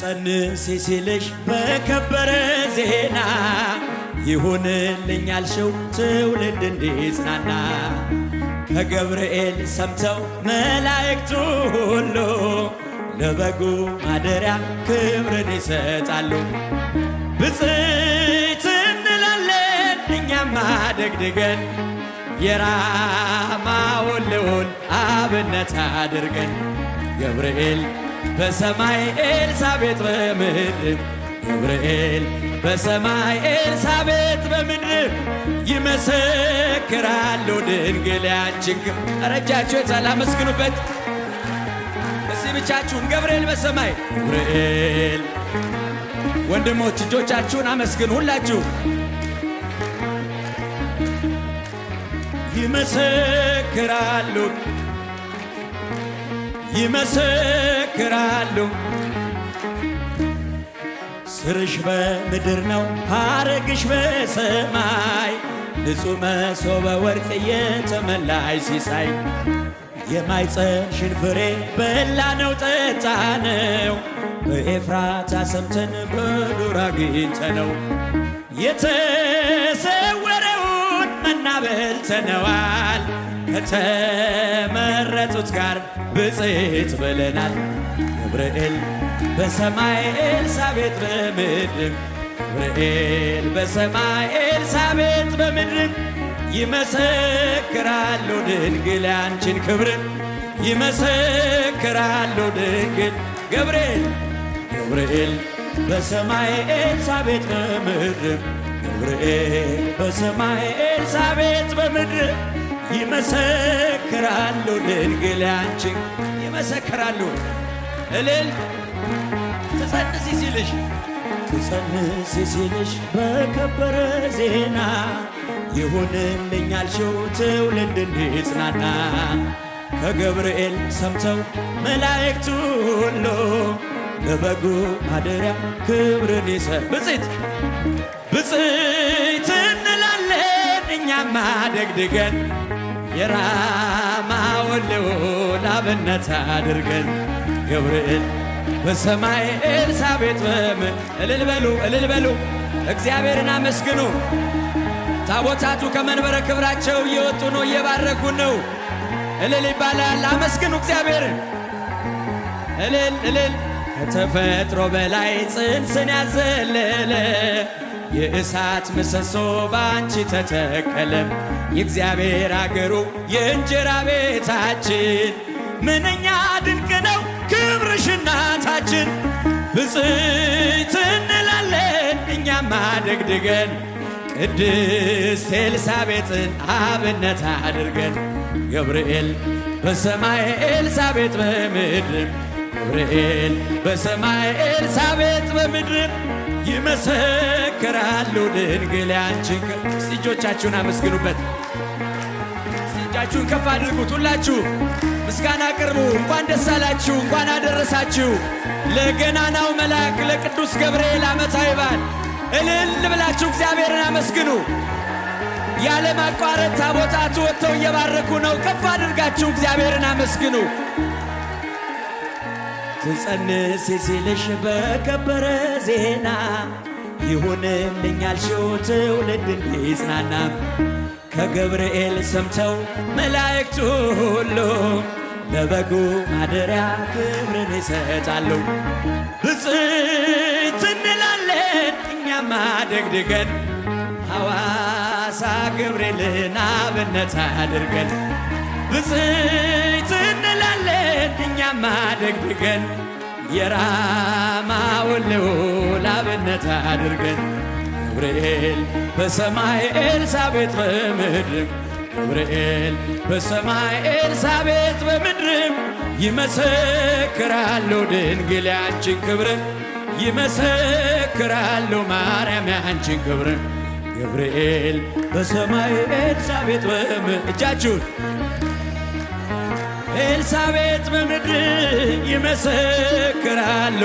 ትጸንሲ ሲልሽ በከበረ ዜና ይሁንልኝ ያልሽው ትውልድ እንዲጽናና ከገብርኤል ሰምተው መላእክቱ ሁሉ ለበጉ ማደሪያ ክብርን ይሰጣሉ። ብፅዕት እንላለን እኛማ ደግድገን የራማውን ልዑል አብነት አድርገን ገብርኤል በሰማይ ኤልሳቤጥ በምድር ገብርኤል በሰማይ ኤልሳቤጥ በምድር ይመሰክራሉ ድንግል ያንቺን ኧረ እጃችሁ የታለ? አመስግኑበት እስቲ ብቻችሁን። ገብርኤል በሰማይ ገብርኤል። ወንድሞች እጆቻችሁን አመስግኑ ሁላችሁ። ይመሰክራሉ ይመሰክራሉ ስርሽ በምድር ነው ሐረግሽ በሰማይ ንጹሕ መሶበ ወርቅ የተመላሽ ሲሳይ የማኅፀንሽን ፍሬ በላነው ጠጣነው በኤፍራታ ሰምተን በዱር አግኝተነው የተሰወረውን መና በልተነዋል ከተመረጡት ጋር ብፅዕት ብለናል። ገብርኤል በሰማይ ኤልሳቤጥ በምድር ገብርኤል በሰማይ ኤልሳቤጥ በምድር ይመሰክራሉ ድንግል ያንቺን ክብር ይመሰክራሉ ድንግል ገብርኤል ገብርኤል በሰማይ ኤልሳቤጥ በምድር ገብርኤል በሰማይ ኤልሳቤጥ በምድር ይመሰክራሉ ድንግል ያንቺን ይመሰክራሉ። እልል ትጸንሲ ሲልሽ ትጸንሲ ሲልሽ በከበረ ዜና ይሁንልኝ ያልሽው ትውልድ እንዲጽናና ከገብርኤል ሰምተው መላእክቱ ሁሉ ለበጉ ማደሪያ ክብርን ይሰ ብፅዕት ብፅዕት እንላለን እኛማ ደግድገን የራማውን ልዑል አብነት አድርገን ገብርኤል በሰማይ ኤልሳቤጥ በምድር እልል በሉ እልል በሉ እግዚአብሔርን አመስግኑ። ታቦታቱ ከመንበረ ክብራቸው እየወጡ ነው፣ እየባረኩ ነው። እልል ይባላል። አመስግኑ እግዚአብሔርን። እልል እልል። ከተፈጥሮ በላይ ጽንስን ያዘለለ የእሳት ምሰሶ ባንቺ ተተከለ። የእግዚአብሔር አገሩ የእንጀራ ቤታችን ምንኛ ድንቅ ነው ክብርሽ እናታችን። ብፅዕት እንላለን እኛማ ደግድገን ቅድስት ኤልሳቤጥን አብነት አድርገን ገብርኤል በሰማይ ኤልሳቤጥ በምድር ገብርኤል በሰማይ ኤልሳቤጥ በምድር ይመሰክራሉ ድንግል ያንቺን። እስቲ እጆቻችሁን አመስግኑበት። እስቲ እጃችሁን ከፍ አድርጉት። ሁላችሁ ምስጋና አቅርቡ። እንኳን ደስ አላችሁ፣ እንኳን አደረሳችሁ ለገናናው መልአክ ለቅዱስ ገብርኤል ዓመታዊ በዓል። እልል ብላችሁ እግዚአብሔርን አመስግኑ። ያለ ማቋረጥ ታቦታቱ ወጥተው እየባረኩ ነው። ከፍ አድርጋችሁ እግዚአብሔርን አመስግኑ። ትጸንሲ ሲልሽ በከበረ ዜና ይሁንልኝ ያልሽው ትውልድ እንዲጽናና ከገብርኤል ሰምተው መላእክቱ ሁሉ ለበጉ ማደሪያ ክብርን ይሰጣሉ። ብፅዕት እንላለን እኛማ ደግድገን ሐዋሳ ገብርኤልን አብነት አድርገን ብፅዕት እንላለን እኛማ ደግድገን የራማውን ልዑል አብነት አድርገን ገብርኤል በሰማይ ኤልሳቤጥ በምድር ገብርኤል በሰማይ ኤልሳቤጥ በምድርም ይመሰክራሉ ድንግል ያንቺን ክብር ይመሰክራሉ ማርያም ያንቺን ክብር ገብርኤል በሰማይ ኤልሳቤጥ በምድር እጃችሁን ኤልሳቤጥ በምድር ይመሰክራሉ